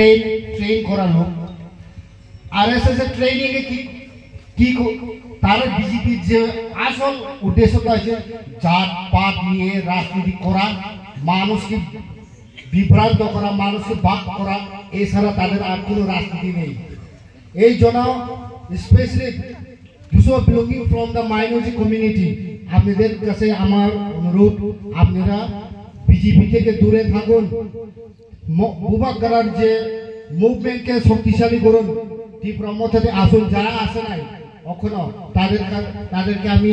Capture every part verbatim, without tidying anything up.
Train, train করানো। আরএসএস এর ট্রেনিং এ কি, কি কো-, তারা বিজেপির যে আসল উদ্দেশ্য তো আছে জাত পাত নিয়ে রাজনীতি করা, মানুষকে বিভ্রান্ত করা, মানুষকে বাদ করা, এছাড়া তাদের আর কোনো রাজনীতি নেই। এই জন্য specially those who are belonging from the minority community, আপনাদের কাছে আমার অনুরোধ, আপনারা বিজেপি থেকে দূরে থাকুন। ম-, বুবাগ্রার যে মুভমেন্ট কে শক্তিশালী করুন, ত্রিপুরা মথা তে আসুন, যারা আসে নাই এখনো, তাদের কা-, তাদেরকে আমি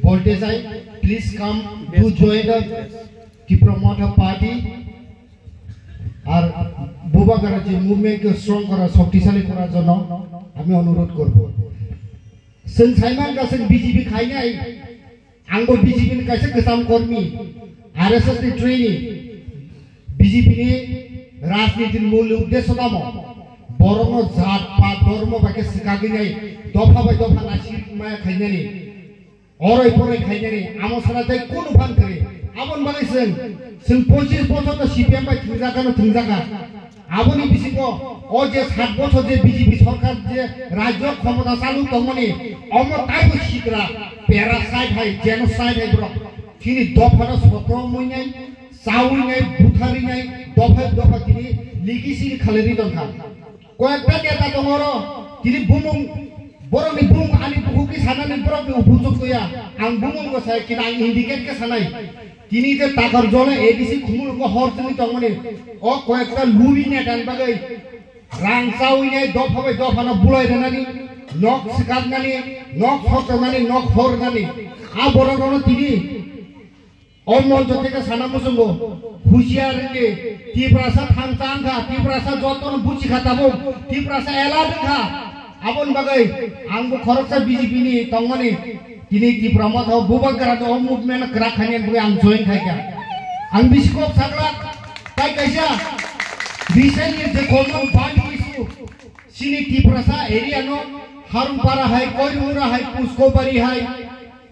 বলতে চাই, please come to join the Tipra Motha party. আর বুবাগ্রার যে মুভমেন্ট কে স্ট্রং করা, শক্তিশালী করার জন্য আমি অনুরোধ করব। Chwng saiman ka chwng B J P khainai, angbo B J P ni kaisa kwcham kormi, R S S ni training, B J P ni rajniti ni mul uddesho tamo, borokno jat pat dhormo bai khe swkagwi nai, dopha bai dopha naisik maya khainani, oroi poroi khainani, amo sana tei kunu phan kwrwi. Aboni bagwi chwng, chwng pochis bochor no C P M bai thwngjakha no thwngjakha. Aboni bisingo o je sat bochor je B J P sorkar je rajyo khomota chalu tongmani, omo taibo sikra parasite hai, genocide hai borok. Chini dophano sotro muinai, chawi nai, buthari nai, dopha dopha chini ligi sigi khalai ri tongkha. Koyekta neta tongo oro, chini bumung, borokni bumung ani bukhuk ni sanani borokni uphusuk toya. Ang bumung bo sai, kina ang indicate khe sanai. Tini je Takarjala A D C Khumulwngo hor chwngwi tongmani, o koyekta lubi netani bagwi rang chawi nai dopha bai dophano bulai rwnani, nok swkaknani, nok sokjaknani, nok hor rwnani. A borok rokno tini o moncho theke sana muchungo, husiar wngwi Tiprasa thangcha wngkha, Tiprasa jotono buchikha tabuk, Tiprasa alert wngkha. Aboni bagwi ang bo khoroksa B J P ni tongmani, tini Tipra Motha o bubagra o movement kwrak khainani bagwi ang join khaikha. Ang bisi kok saklak, tai kaisa recently je common bond issue, chini Tiprasa area no Harumpara hai, Koirmura hai, Puskobari hai,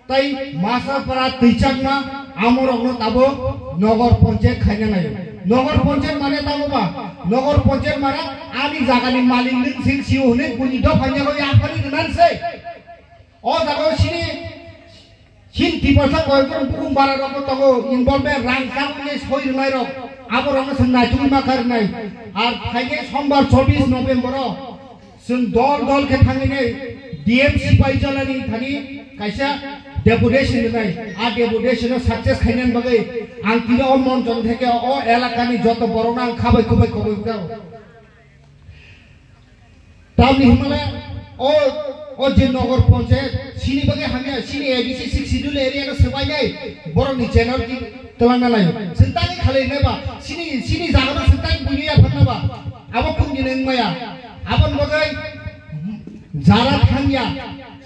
tai Masarpara, Twichakma, amorokno tabuk Nogor Panchayat khaina naio. Nogor Panchayat mane tamo ba? Nogor Panchayat mane ani jagani malik nwng sing sio hwnwi buini dopha yago yaphari rwnan se. O jaga o chini, chini Tiprasa koyekjon bukung bara rok bo tongo, involvement rang changmani soi rwnai rok, abo rokno chwng naitukgwi ma kha rwnai. Ar phainai sombar chobbish November o chwng dol dol khe thangwi nai D M Sipaijala ni thani kaisa deputation rwnai. A deputation o success khainani bagwi ang tini o monchon theke o elakani joto borokno ang khabai khubai koboi kha. Tamni hwnmale o, o je Nogor Panchayat, chini bagwi hamya, chini A D C six schedule area no swbainai, borokni channel ki twlangna lai. Chwng tangwi khalai nai ba, chini, chini jaga no chwng tangwi buini ya phanna ba. Abo kung ni nang maya. Aboni bagwi jara thangya,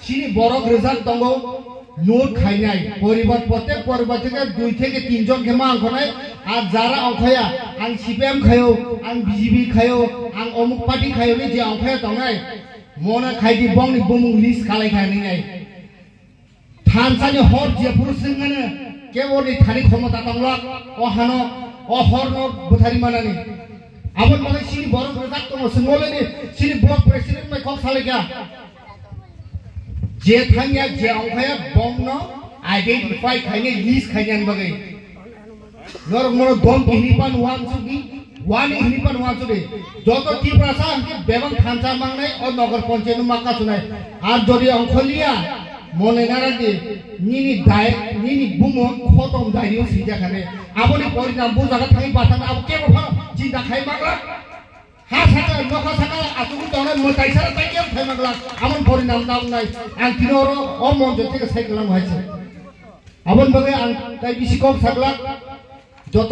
chini borok rwjak tongo, Note khainai, poribar, protek poribar theke dui theke tin jon khe ma ongkhonai, ar jara ongkhaya, ang C P M khaio, ang B J P khaio, ang omuk party khaio ni je ongkhaya tongnai, mona khaidi bongni bumung list khalai kha ningai. Thansani hor je phuru swngmano, kebo ni thani khomota tonglak, o hano, o horno bwthari manani. Aboni bagwi chini borok rwjak tongo, swngmoleni chini block president bai kok salai kha. Je thangya, je ongkhaya, bongno identify khainai, list khainani bagwi. Norok mono dom kihini pan wan chukdi, wani hini pan wan chukdi. Joto Tiprasa hwnkhe bebak thansa mangnai, o Nogor Panchayat no maka sunai. Ar jodi ongkholiya, mone naradi, nini dai, nini bumung khotom dario swijak hane. Aboni porinam bo jaga thangwi bathang abo kebo phano chinta khai mangla. Ha saka, nokha saka, asugwi tongnai mwtai sara tai kebo thai mangla. Amon porinam na wngnai. Ang tini oro o moncho theke sai kwlang hai se. Aboni bagwi ang tai bisi kok saklak. Joto